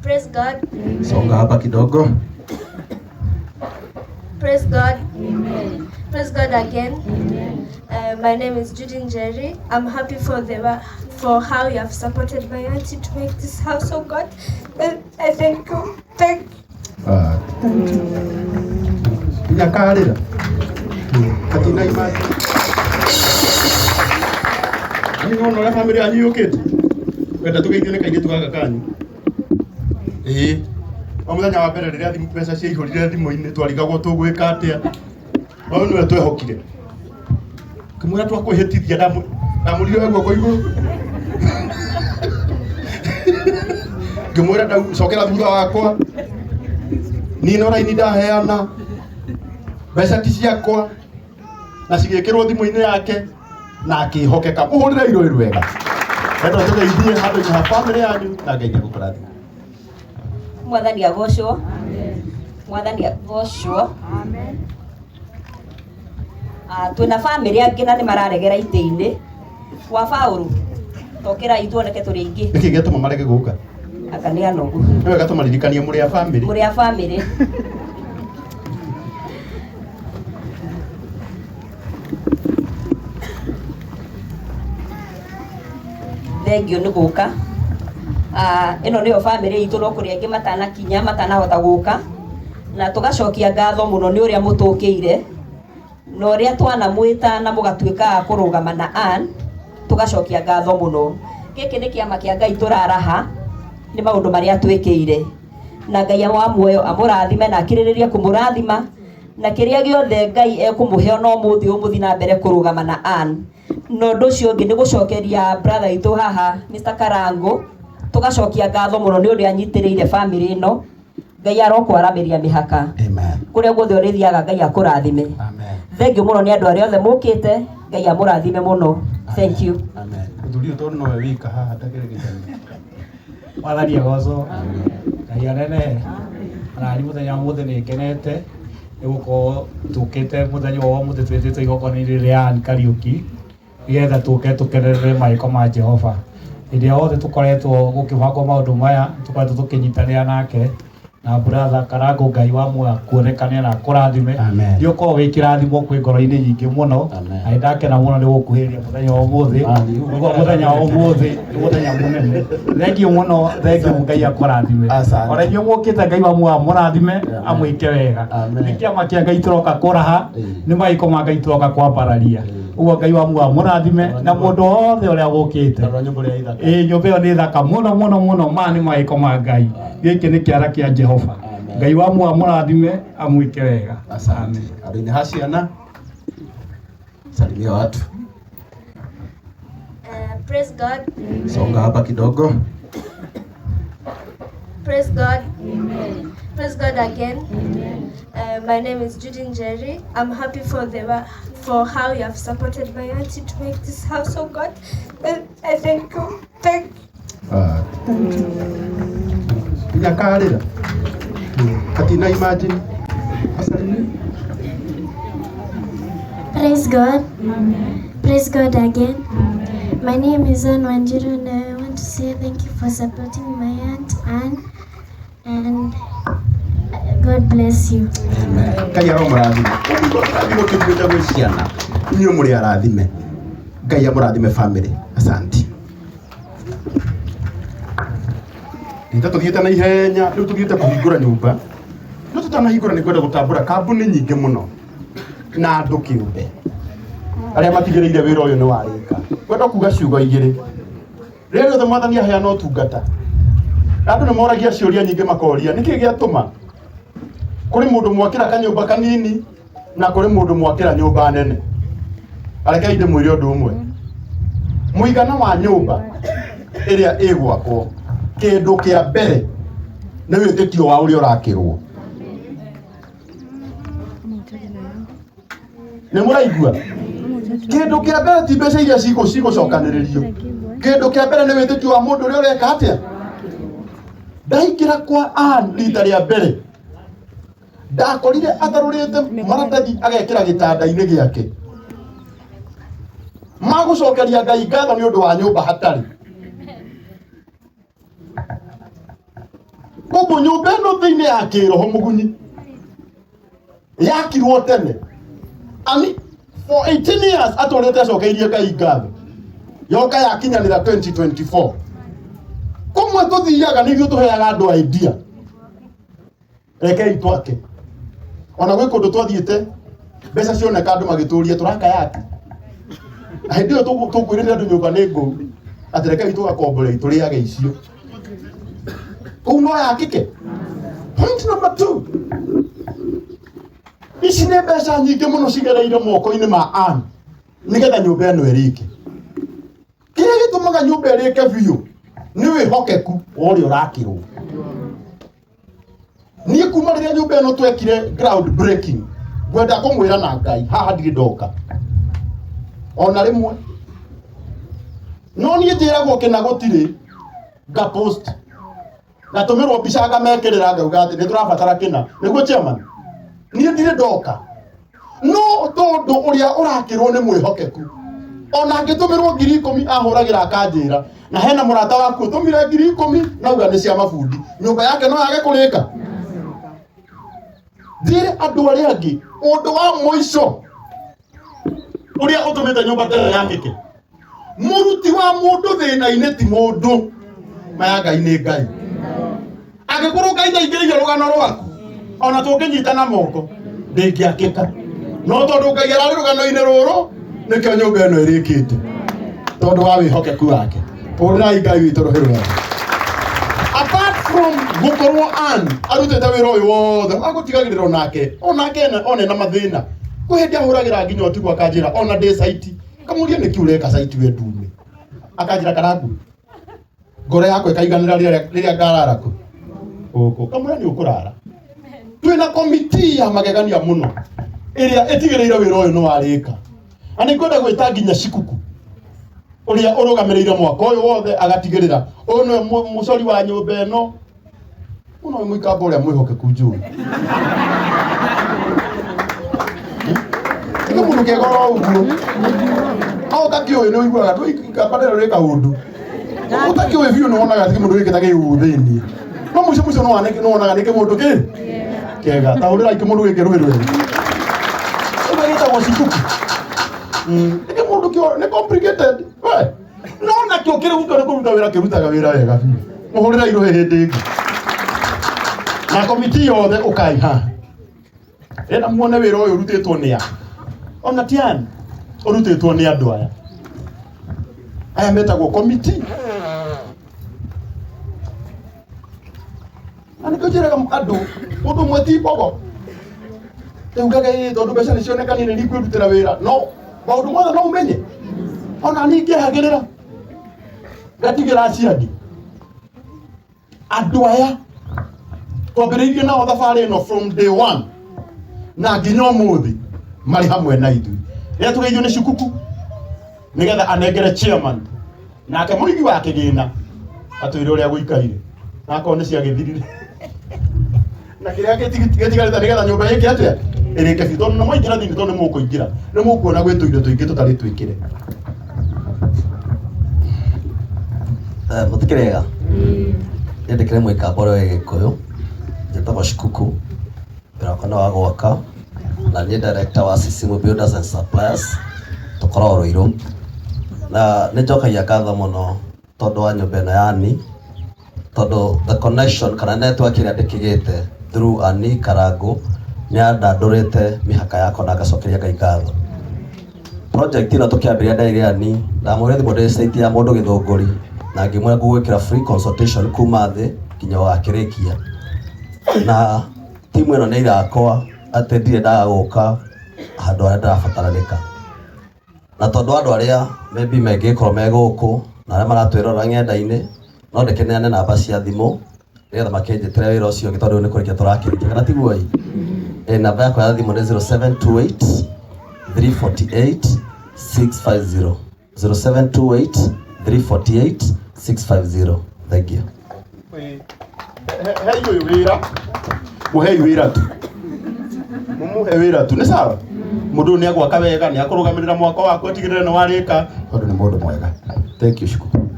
Praise God. Songa hapa kidogo. Praise God. Praise God again. My name is Judy Njeri. I'm happy for how you have supported my auntie to make this house of God. And I thank you. Thank Ah. Nginya karĩra. Katina imagine. Niĩ nĩwona ũrĩa bamĩrĩ yanyu yũkĩte. Wenda tũgeithio nĩ kairĩtu gaka kanyu. Ĩĩ. O mũthenya wa mbere rĩrĩa thimũ mbeca ciaihũrire thimũ-inĩ twarigagwo tũgwĩka atĩa. No nĩwe twehokire. Kĩmwĩra twakwĩhĩtithia ndamũrire guoko igũrũ. Ngĩmwĩra cokera thutha wakwa. Niĩ no raini ndaheana. Mbeca ti ciakwa. Na cigĩkĩrwo thimũ-inĩ yake na akĩhokeka. Mũhũrĩre irũĩ rwega. Enda tũgeithie handũ-inĩ ha bamĩrĩ yanyu na Ngai nĩegũkũrathima. Mwathani agocwo. Mwathani agocwo. Ah, twĩna bamĩrĩ angĩ na nĩ mararegera itĩ-inĩ. Kwa Paũlũ, tokĩrai tuoneke tũrĩ aingĩ. Nĩkĩ gĩatũma marege gũka? Anga nĩ anogu. Nĩ wega tũmaririkanie mũrĩ a bamĩrĩ. Mũrĩ a bamĩrĩ. Thengio nĩ gũka. Ah, ĩno nĩyo bamĩrĩ itũ no kũrĩ angĩ matanakinya matanahota gũka. Na tũgacokia ngatho mũno nĩ ũrĩa mũtũkĩire na ũrĩa twanamwĩta na mũgatuĩka a kũrũgama na Ann, tũgacokia ngatho mũno. Gĩkĩ nĩ kĩama kĩa Ngai tũraraha nĩ maũndũ marĩa twĩkĩire. Na Ngai wa muoyo amũrathime na akirĩrĩrie kũmũrathima na kĩrĩa gĩothe Ngai ekũmũhe ona ũmũthĩ ũmũthi na mbere kũrũgama na Ann. Na ũndũ ũcio ũngĩ nĩ gũcokeria brother witũ haha Mr. Karango, tũgacokia ngatho mũno nĩ ũrĩa anyitĩrĩire bamĩrĩ ĩno. Ngai arokwaramĩria mĩhaka. Amen. Kũrĩa guothe ũrĩthiaga Ngai akũrathime. Amen. Thengiũ mũno nĩ andũ arĩa othe mũkĩte, Ngai amũrathime mũno. Thank you. Amen. Mũthuri ũyũ tondũ nowe wika haha ndakĩrĩ gĩtani. Mwathani agocwo. Ngai anenehe. Ona niĩ mũthenya wa ũmũthĩ nĩ ngenete nĩ gũkorwo tũkĩte mũthenya wa ũmũthĩ twĩtĩtwo igongona-inĩ rĩa Ann Kariũki nĩgetha tũke tũkenerere marĩko ma Jehova. Hĩndĩ ĩrĩa yothe tũkoretwo gũkĩbangwo maũndũ maya tũkoretwo tũkĩnyitanĩra nake na brother Karango Ngai wa muoyo akuonekane na akũrathime. Amen. Nĩ ũkorwo wĩ kĩrathimo kwĩ ngoro-inĩ nyingĩ mũno. Amen. Na nĩndakena mũno nĩ gũkuhĩrĩria mũthenya wa ũmũthĩ. Amen. Nĩguo mũthenya wa ũmũthĩ nĩ mũthenya mũnene. Thengiũ mũno, thengiũ Ngai akũrathime. Asante. Ona inyuĩ mũkĩte Ngai wa muoyo amũrathime, Amen. amwĩke wega. Amen. Nĩ kĩama kĩa Ngai tũroka kũraha, Ĩĩ. nĩ maĩko ma Ngai tũroka kwambararia. Ĩĩ. Ũguo Ngai wa muoyo amũrathime na mũndũ wothe ũrĩa wũkĩte. Tarora nyũmba ĩrĩa ithaka. Ĩĩ nyũmba ĩyo nĩ thaka mũno mũno mũno, maya nĩ maĩko ma Ngai. Gĩkĩ nĩ kĩara kĩa Jehova. Amen. Ngai wa muoyo amũrathime, amwĩke wega. Asante. Handũ-inĩ ha ciana, salimia watu. Praise God. Songa hapa kidogo. Praise God. Praise God again. My name is Judy Njeri. I'm happy for how you have supported my auntie to make this house of God. And I thank you. Thank you. Ah. Nginya karĩra. Katina imagine. Asalimie. Praise God. Praise God again. My name is Ann Wanjiru and I want to say thank you for supporting my aunt Ann, and God bless you. Amen. Ngai aromũrathima. Ũngĩigua kĩrathimo kĩumĩte gwĩ ciana, inyuĩ mũrĩ arathime. Ngai amũrathime family. Asante. Nita tũthiĩte na ihenya, rĩu tũthiĩte kũhingũra nyũmba. No tũtanahingũra nĩ kwenda gũtambũra kambuni nyingĩ mũno na andũ kĩũmbe arĩa matigĩrĩire wĩra ũyũ nĩ warĩka. Kwenda kuga ciugo igĩrĩ. Rĩrĩa rĩothe mwathani aheana ũtungata, andũ nĩ moragia ciũria nyingĩ makoria nĩkĩ gĩatũma kũrĩ mũndũ mwakĩra kanyũmba kanini na kũrĩ mũndũ mwakĩra nyũmba nene. Arekei ndĩmwĩre ũndũ ũmwe, mũigana wa nyũmba ĩrĩa ĩgwakwo, kĩndũ kĩa mbere nĩ wĩtĩkio wa ũrĩa ũrakĩrwo. Nĩ mũraigua? Kĩndũ kĩa mbere ti mbeca iria cigũcokanĩrĩrio. Kĩndũ kĩa mbere nĩ wĩtĩkio wa mũndũ ũrĩa ũreka atĩa. Ndaingĩra kwa Ann rita rĩa mbere, ndakorire atharũrĩte maratathi agekĩra gĩtanda-inĩ gĩake magũcokeria Ngai ngatho nĩ ũndũ wa nyũmba hatarĩ. Nyũmba ĩno thĩinĩ ya kĩroho mũgunyi yakirwo tene ani for 18 years atũrĩte acokeirie Ngai ngatho, yoka yakinyanĩra 2024. Kũmwe tũthiaga nĩ ithuĩ tũheaga andũ idea, rekei twake. Ona gwĩ kũndũ twathiĩte mbeca cioneka andũ magĩtũria tũraka yake, na hĩndĩ ĩyo tũkwĩrĩre andũ nyũmba nĩ ngũu atĩ rekei tũgakombore tũrĩage icio kũu no yakĩke. Point number 2, ici nĩ mbeca nyingĩ mũno cigereire moko-inĩ ma Ann nĩgetha nyũmba ĩno ĩrĩke. Kĩrĩa gĩtũmaga nyũmba ĩrĩke biũ nĩ wĩhokeku wa ũrĩa ũrakĩrwo. Niĩ kuma rĩrĩa nyũmba ĩno twekire ground breaking, ngwenda kũmwĩra na Ngai haha ndirĩ ndoka ona rĩmwe, no niĩ njĩragwo kĩna gũtirĩ, nga post ngatũmĩrwo mbica ngamekĩrĩra ngauga atĩ nĩ tũrabatara kĩna nĩguo chairman. Niĩ ndirĩ ndoka, no tondũ ũrĩa ũrakĩrwo nĩ mwĩhokeku, ona angĩtũmĩrwo 10,000 ahũragĩra akanjĩra na hena mũrata waku ũtũmire 10,000 nauga nĩ cia mabundi, nyũmba yake no yage kũrĩka. Njĩre andũ arĩa angĩ ũndũ wa mũico ũrĩa ũtũmĩte nyũmba ta ĩno yakĩke, mũruti wa mũndũ thĩna-inĩ ti mũndũ, maya Ngai nĩ Ngai. Angĩkorwo Ngai ndaingĩrĩire rũgano rwaku, ona tũngĩnyitana moko ndĩngĩakĩka, no tondũ Ngai ararĩ rũgano-inĩ rũrũ nĩkĩo nyũmba ĩno ĩrĩkĩte tondũ wa wĩhokeku wake. Hũrĩrai Ngai witũ rũhĩ rwega. Apart from gũkorwo Ann arutĩte wĩra ũyũ wothe wa gũtigagĩrĩra onake one na mathĩna, kwĩ hĩndĩ ahũragĩra nginya ũtukũ akanjĩra ona ndĩ site, kamũria nĩkĩ ũreka site we ndume, akanjĩra karangu ngoro yakwa ĩkaiganĩra rĩrĩa ngarara kũ gũkũ, kamũra nĩ ũkũrara. Twĩna komiti ya magegania mũno ĩrĩa ĩtigĩrĩire wĩra ũyũ nĩ warĩka, na nĩ ngwenda gwĩta nginya Cikuku ũrĩa ũrũgamĩrĩire mwaka ũyũ wothe agatigĩrĩra ũyũ nĩwe mũcori wa nyũmba ĩno mũno, nĩ mũikamba ũrĩa mwĩhokeku njũĩ nĩ mũndũ kĩega oro ũguo, no ũtakĩũĩ nĩ ũiguaga ikamba rĩrĩ rĩ kaũndũ ũtakĩũĩ biũ, nĩ wonaga ti kĩmũndũ gĩkĩ ta gĩ thĩiniĩ, no mũico mũico nĩ wonaga nĩ kĩmũndũ kĩ kĩega. Ta hũrĩra kĩmũndũ gĩkĩ rũhĩ rwega, ũguo gĩtagwo Cikuku. Nĩ kĩmũndũ kĩo nĩ complicated we, no nakĩo kĩrĩ gũkũ nĩ kũruta wĩra kĩrutaga wĩra wega biũ. Mũhũrĩra irũhĩ hĩndĩ ĩngĩ na komiti yothe ũkai haha renda muone wĩra ũyũ ũrutĩtwo nĩ a ona ti ani ũrutĩtwo nĩ andũ aya aya metagwo komiti. Na nĩkĩo njĩraga andũ mũndũ ũmwe ti mbogo, rĩu ngaga ĩ tondũ mbeca nĩ cionekanire nĩ ngwĩrutĩra wĩra, no maũndũ mothe no ũmenye ona niĩ ngĩehagĩrĩra ngatigĩra acio angĩ. Andũ aya twambĩrĩirie nao thabarĩ ĩno from day one na nginya ũmũthĩ marĩ hamwe na ithuĩ. Rĩrĩa tũgeithio nĩ Cikuku nĩgetha anengere chairman nake mũigi wa kĩgĩna atwĩre ũrĩa gũikaire na akorwo nĩ ciagĩthirire na kĩrĩa gĩtigarĩte nĩgetha nyũmba ĩke atĩa ĩrĩke biũ, tondũ nĩ mwaingĩra thĩinĩ, tondũ nĩ mũkũingĩra nĩ mũkuona gwĩ tũindo tũingĩ tũtarĩ twĩkĩre. Mũtikĩrĩega niĩ ndĩkĩrĩ mũikamba ũrĩa wĩ Gĩkũyũ, njĩtagwo Cikuku, wĩra wakwa nĩ wa gwaka na niĩ director wa Sisimu Builders and Suppliers, tũkoragwo Ruiru, na nĩ njokagia ngatho mũno tondũ wa nyũmba ĩno ya Ani, tondũ the connection kana network ĩrĩa ndĩkĩgĩte through Ani Karangu nĩ yandandũrĩte mĩhaka yakwa na ngacokeria Ngai ngatho. Project ĩno tũkĩambĩrĩria nderire Ani, ndamũrire thimũ ndĩ site ya mũndũ Gĩthũngũri na ngĩmwĩra ngũgwĩkĩra free consultation kuma thĩ nginya ũgakĩrĩkia, na timu ĩno nĩ irakwa atĩ ndirĩ ndaga gũka handũ harĩa ndĩrabataranĩka, na tondũ andũ arĩa maybe mangĩgĩkorwo me gũkũ na arĩa maratwĩrora ng'enda-inĩ, no ndĩkĩneane namba cia thimũ nĩgetha makĩnjĩtĩre wĩra ũcio ũngĩ, tondũ rĩu nĩ kũrĩkia tũrakĩrĩkia, kana tiguo ĩ? Namba yakwa ya thimũ nĩ 0728 348 650, 0728 348 650. Thank you. Hei ũyũ wĩra, mũhei wĩra tu, mũmũhe wĩra tu nĩ sawa. Mũndũ ũyũ nĩ agwaka wega, nĩ akũrũgamĩrĩra mwako waku atigĩrĩre nĩ warĩka, tondũ nĩ mũndũ mwega. Thank you, Shukuru.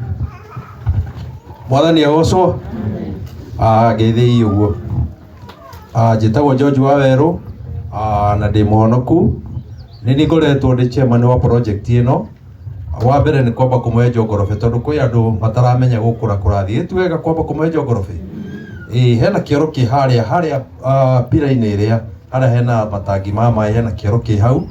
Mwathani agocwo. Ngeithĩi ũguo. Njĩtagwo George Wawerũ, na ndĩ mũhonoku. Nĩ niĩ ngoretwo ndĩ chairman wa project ĩno. Wa mbere nĩ kwamba kũmũhe njongorobe tondũ kwĩ andũ mataramenya gũkũra kũrathiĩ. Ti wega kwamba kũmũhe njongorobe? Ĩĩ, hena kĩoro kĩ harĩa harĩa pira-inĩ ĩrĩa harĩa hena matangi ma maĩ, hena kĩoro kĩ hau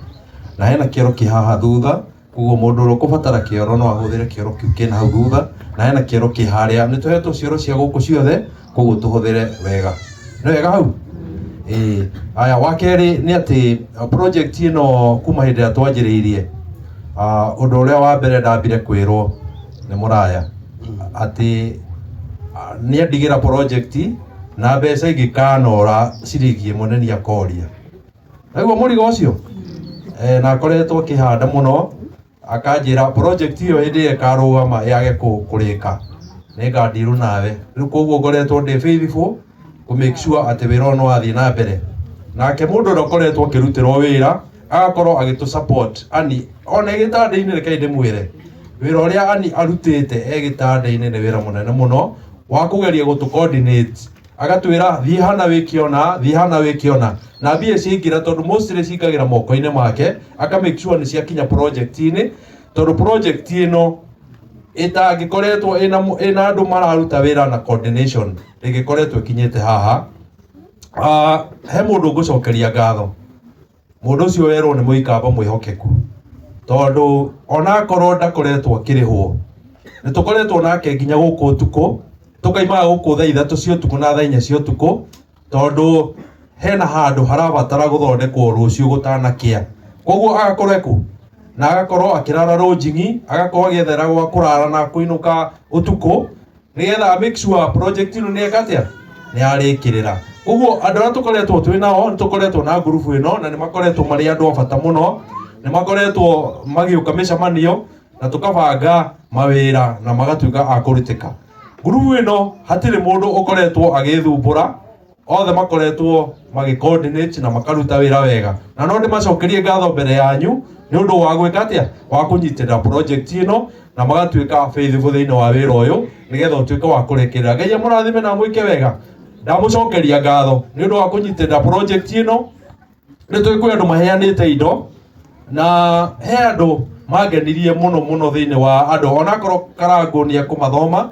na hena kĩoro kĩ haha thutha. Koguo mũndũ ũrĩa ũkũbatara kĩoro no ahũthĩre kĩoro kĩu kĩna hau thutha, na hena kĩoro kĩ harĩa. Nĩ tũhetwo cioro cia gũkũ ciothe, koguo tũhũthĩre wega. Nĩ wega hau? Ĩĩ. Aya, wa kerĩ nĩ atĩ project ĩno kuma hĩndĩ ĩrĩa twanjĩrĩirie, ũndũ ũrĩa wa mbere ndambire kwĩrwo nĩ mũraya atĩ nĩ andigĩra project na mbeca ingĩkanora ciringi ĩmwe nĩ niĩ akoria. Naguo mũrigo ũcio na akoretwo akĩhanda mũno, akanjĩra project ĩyo hĩndĩ ĩrĩa ĩkarũgama yage kũrĩka nĩngandirwo nawe. Rĩu koguo ngoretwo ndĩ faithful kũ make sure atĩ wĩra ũyũ nĩ wathiĩ na mbere. Nake mũndũ ũrĩa ũkoretwo akĩrutĩrwo wĩra agakorwo agĩtũ support ani ona e gĩtanda-inĩ, rekei ndĩmwĩre wĩra ũrĩa ani arutĩte e gĩtanda-inĩ nĩ wĩra mũnene mũno wa kũgeria gũtũ coordinate, agatwĩra thiĩ hana wĩke ũna, thiĩ hana wĩke ũna, na mbia ciaingĩra tondũ mostly cingagĩra moko-inĩ make, aka make sure nĩ ciakinya project-inĩ, tondũ project ĩno ĩtangĩkoretwo ĩna andũ mararuta wĩra na coordination ndĩngĩkoretwo ĩkinyĩte haha. He mũndũ ngũcokeria ngatho, mũndũ ũcio werwo nĩ mũikamba mwĩhokeku, tondũ onakorwo ndakoretwo akĩrĩhwo, nĩ tũkoretwo nake nginya gũkũ ũtukũ, tũkaimaga gũkũ thaa 3 cia ũtukũ na thaa 4 cia ũtukũ, tondũ hena handũ harabatara gũthondekwo rũciũ gũtanakĩa. Koguo agakorwo ekũ na agakorwo akĩrara rũnjing'i, agakorwo agĩethera gwa kũrara na kũinũka ũtukũ, nĩgetha make sure project ĩno nĩ eka atĩa, nĩ yarĩkĩrĩra. Koguo andũ arĩa tũkoretwo twĩ nao, nĩ tũkoretwo na ngurubu ĩno na nĩ makoretwo marĩ andũ a bata mũno, nĩ makoretwo magĩũka mĩcemanio na tũkabanga mawĩra na magatuĩka a kũrutĩka. Ngurubu ĩno hatirĩ mũndũ ũkoretwo agĩthumbũra, othe makoretwo magĩ coordinate na makaruta wĩra wega, na no ndĩmacokerie ngatho mbere yanyu nĩ ũndũ wa gwĩka atĩa, wa kũnyitĩrĩra project ĩno na magatuĩka faithful thĩinĩ wa wĩra ũyũ nĩgetha ũtuĩke wa kũrĩkĩrĩra. Ngai amũrathime na amwĩke wega. Ndamũcokeria ngatho nĩ ũndũ wa kũnyitĩrĩra project ĩno. Nĩ tũĩ kwĩ andũ maheanĩte indo na he andũ mangenirie mũno mũno thĩinĩ wa andũ, onakorwo Karangũ nĩ ekũmathoma,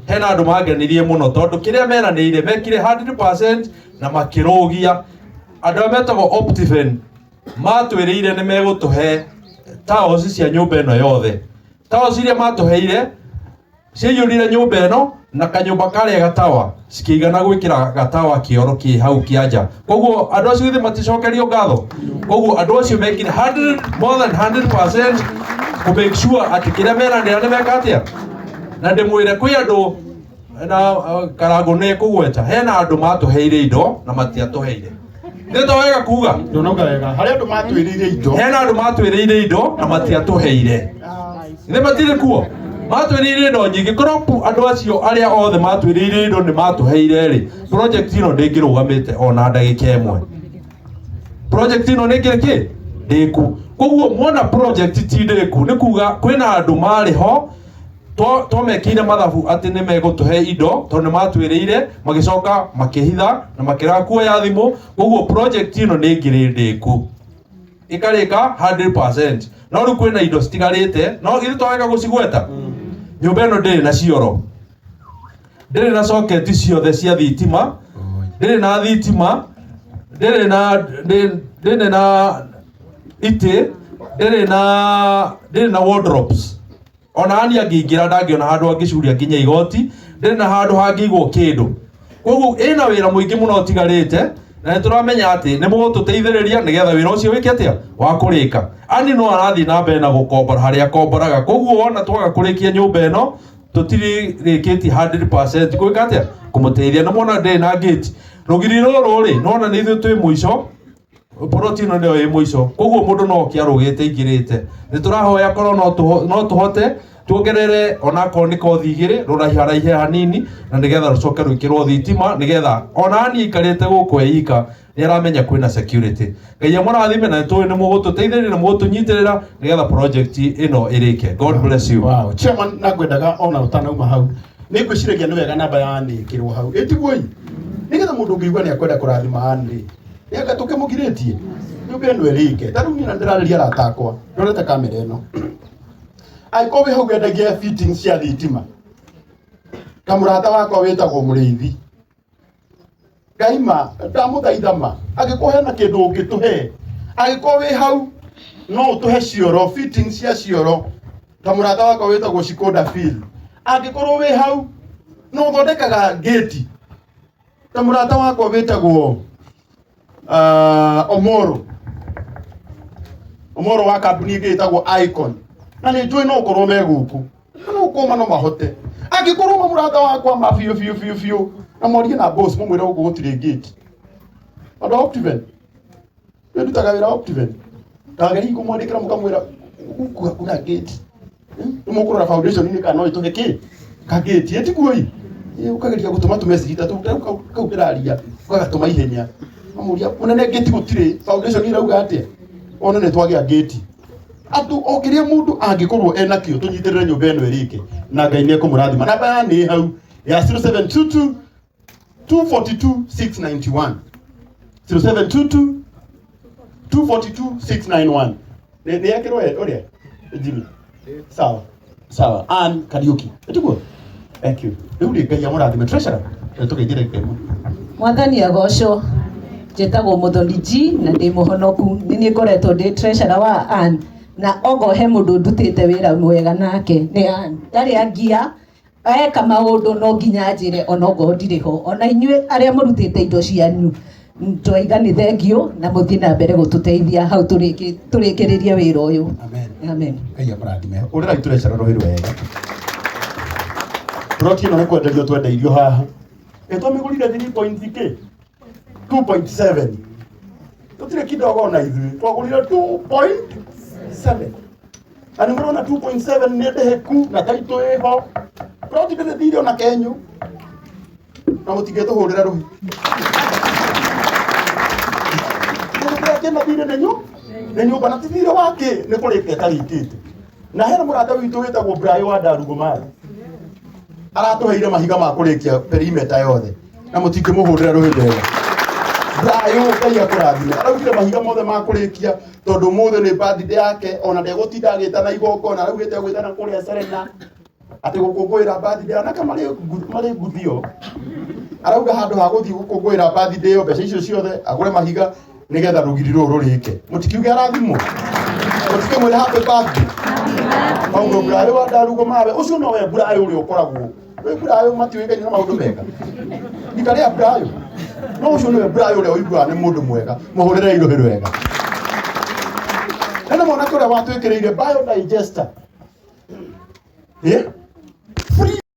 hena andũ mangenirie mũno tondũ kĩrĩa meranĩire mekire 100% na makĩrũgia. Andũ arĩa metagwo Optiven matwĩrĩire nĩ megũtũhe tiles cia nyũmba ĩno yothe. Tiles iria matũheire ciaiyũrire nyũmba ĩno na kanyũmba karĩa gatawa cikĩigana gwĩkĩra gatawa kĩoro kĩ hau kĩa nja. Koguo andũ acio githĩ maticokerio ngatho? Koguo andũ acio mekire 100, more than 100% kũ make sure atĩ kĩrĩa meranĩra nĩ meka atĩa. Na ndĩmwĩre kwĩ andũ na Karangũ nĩ ekũgweta, hena andũ matũheire indo na matiatũheire. Nĩ to wega kuga? Ndũnauga wega. Harĩ andũ matwĩrĩire indo. Hena andũ matwĩrĩire indo na matiatũheire. Nĩ matirĩ kuo? Matwĩrĩire indo nyingĩ. Korwo andũ acio arĩa othe matwĩrĩire indo nĩ matũheire rĩ, project ĩno ndĩngĩrũgamĩte ona ndagĩka ĩmwe. Project ĩno nĩ kĩrĩ kĩ? Ndĩku. Koguo mwona project ti ndĩku, nĩ kuga kwĩna andũ marĩ ho twamekĩire mathabu atĩ nĩ megũtũhe indo tondũ nĩ matwĩrĩire, magĩcoka makĩhitha na makĩrega kuoya thimũ. Koguo project ĩno nĩ ĩngĩrĩ ndĩku ĩkarĩka 100%, no rĩu kwĩna indo citigarĩte, no githĩ to wega gũcigweta. Nyũmba ĩno ndĩrĩ na cioro, ndĩrĩ na socket ciothe cia thitima, ndĩrĩ na thitima, ndĩrĩ na ndĩrĩ na itĩ, ndĩrĩ na wardrobes. Ona ani angĩingĩra ndangĩona handũ angĩcuria nginya igoti, ndĩrĩ na handũ hangĩigwo kĩndũ. Koguo ĩna wĩra mũingĩ mũno ũtigarĩte, na nĩ tũramenya atĩ nĩ mũgũtũteithĩrĩria nĩgetha wĩra ũcio wĩke atĩa, wa kũrĩka. Ani no arathiĩ na mbere na gũkombora harĩa akomboraga. Koguo wona twaga kũrĩkia nyũmba ĩno, tũtirĩkĩtie 100% gwĩka atĩa, kũmũteithia. Nĩ mwona ndĩrĩ na gate. Rũgiri rũrũ rĩ, nĩwona nĩ ithuĩ twĩ mũico, poroti ĩno nĩyo ĩ mũico, koguo mũndũ no oke arũgĩte aingĩrĩte. Nĩ tũrahoya korwo no tũhote tuongerere onakorwo nĩ kothi igĩrĩ, rũraiharaihe hanini, na nĩgetha rũcoke rwĩkĩrwo thitima, nĩgetha ona niĩ aikarĩte gũkũ e ika nĩ aramenya kwĩna security. Ngai amũrathime na nĩtũĩ nĩ mũgũtũteithĩrĩria na mũgũtũnyitĩrĩra nĩgetha project ĩno ĩrĩke. God bless you. Wow. Chairman, na ngwendaga ona ũtanauma hau Nĩ ngwĩciragia nĩ wega namba ya Ann ĩkĩrwo hau. Ĩtiguo ĩ? Nĩgetha mũndũ ũngĩigua nĩ akwenda kũrathima Ann rĩ, nĩ anga tũkĩmũgirĩtie nyũmba ĩno ĩrĩke. Ta rĩu niĩ na ndĩrarĩria arata akwa ndorete kamera ĩno. Angĩkorwo wĩ hau wendagia fittings cia thitima, kamũrata wakwa wĩtagwo Mũrĩithi, Ngai ma ndamũthaitha ma angĩkorwo hena kĩndũ ũngĩtũhe, angĩkorwo wĩ hau no ũtũhe cioro, fittings cia cioro, ta mũrata wakwa wĩtagwo Shikonda Phil, angĩkorwo wĩ hau no ũthondekaga ngĩti, ta mũrata wakwa wĩtagwo Omoro, Omoro wa kambuni ĩngĩ ĩtagwo Icon, na nĩ njũĩ no ũkorwo me gũkũ, na no ũkorwo ma no mahote, angĩkorwo ma mũrata wakwa ma biũ biũ biũ biũ, na mwarie na boss mũmwĩre gũkũ gũtirĩ gate, andũ a Optiven, wĩrutaga wĩra Optiven, ndageria kũmwandĩkĩra mũkamwĩra gũkũ hakuna gate, nĩ mũkũrora foundation inĩ kana no ĩtũhe kĩ kagĩti ĩtiguo ĩ ũkageria gũtũma tũmessage ta tũu kau kau ndĩraria ũgagatũma ihenya amũria mũnene ngĩti gũtirĩ foundation irauga atĩa one nĩ twagĩa ngĩti andũ o kĩrĩa mũndũ angĩkorwo ena kĩo tũnyitĩrĩre nyũmba ĩno ĩrĩke na Ngai nĩ ekũmũrathima. Namba ya nĩ hau ya 0722 242 691, 0722 242 691. Nĩ yekĩrwo ũrĩa Jimmy? Sawa sawa. Ann Kariuki, ĩtiguo? Thank you. Rĩu rĩ, Ngai amũrathime. Treasurer, tũgeithie ndagĩka ĩmwe. Mwathani agocwo. Njĩtagwo Mũthoni G na ndĩ mũhonoku. Nĩ niĩ ngoretwo ndĩ treasurer wa Ann, na ogo he mũndũ ndutĩte wĩra mwega nake nĩ Ann. Ndarĩ angia eka maũndũ no nginya njĩre ona okorwo ndirĩ ho. Ona inyuĩ arĩa mũrutĩte indo cianyu twaiga nĩ thengiũ na mũthiĩ na mbere gũtũteithia hau tũrĩkĩrĩrie wĩra ũyũ. Amen. Amen. Ngai amũrathime. Ũrĩrai treasurer rũhĩ rwega. Plot ĩno nĩ kwenderio twendeirio haha. Ĩ twamĩgũrire 3.2 2.7. Tũtirĩ kidogo ona ithuĩ. Twagũrire 2.7. Na nĩ mũrona 2.7 nĩ ndĩhĩku na taitũ ĩho. Plot ndĩrĩ thirĩ ona kenyu. Na mũtingĩtũhũrĩra rũhĩ. Kĩndũ kĩrĩa kĩna thirĩ nĩ nyũmba na ti thirĩ wa kĩ nĩ kũrĩka ĩtarĩkĩte. Na hena mũrata witũ wĩtagwo Brayo wa Ndarugũmari. Aratũheire mahiga ma kũrĩkia perimeter yothe na mũtingĩmũhũrĩra rũhĩ wega. Brayo Ngai akũrathime. Araugire mahiga mothe ma kũrĩkia tondũ ũmũthĩ nĩ birthday yake, ona ndegũtinda agĩtana igongona, araugĩte agwĩtana kũrĩa Serena atĩ gũkũngũĩra birthday anake marĩ nguthio. Arauga handũ ha gũthiĩ gũkũngũĩra birthday ĩyo, mbeca icio ciothe agũre mahiga nĩgetha rũgiri rũrũ rũrĩke. Mũtikiuge arathimwo, mũtikĩmwĩre happy birthday. Maũndũ Brayo wa Ndarugo mawe ũcio nowe Brayo ũrĩa ũkoragwo wĩ Brayo matiũĩkaine na maũndũ mega rita rĩa Brayo, no ũcio nĩwe Brayo ũrĩa ũiguaga nĩ mũndũ mwega. Mũhũrĩre irũhĩ rwega. Hena mwanake ũrĩa watwĩkĩrĩire biodigester.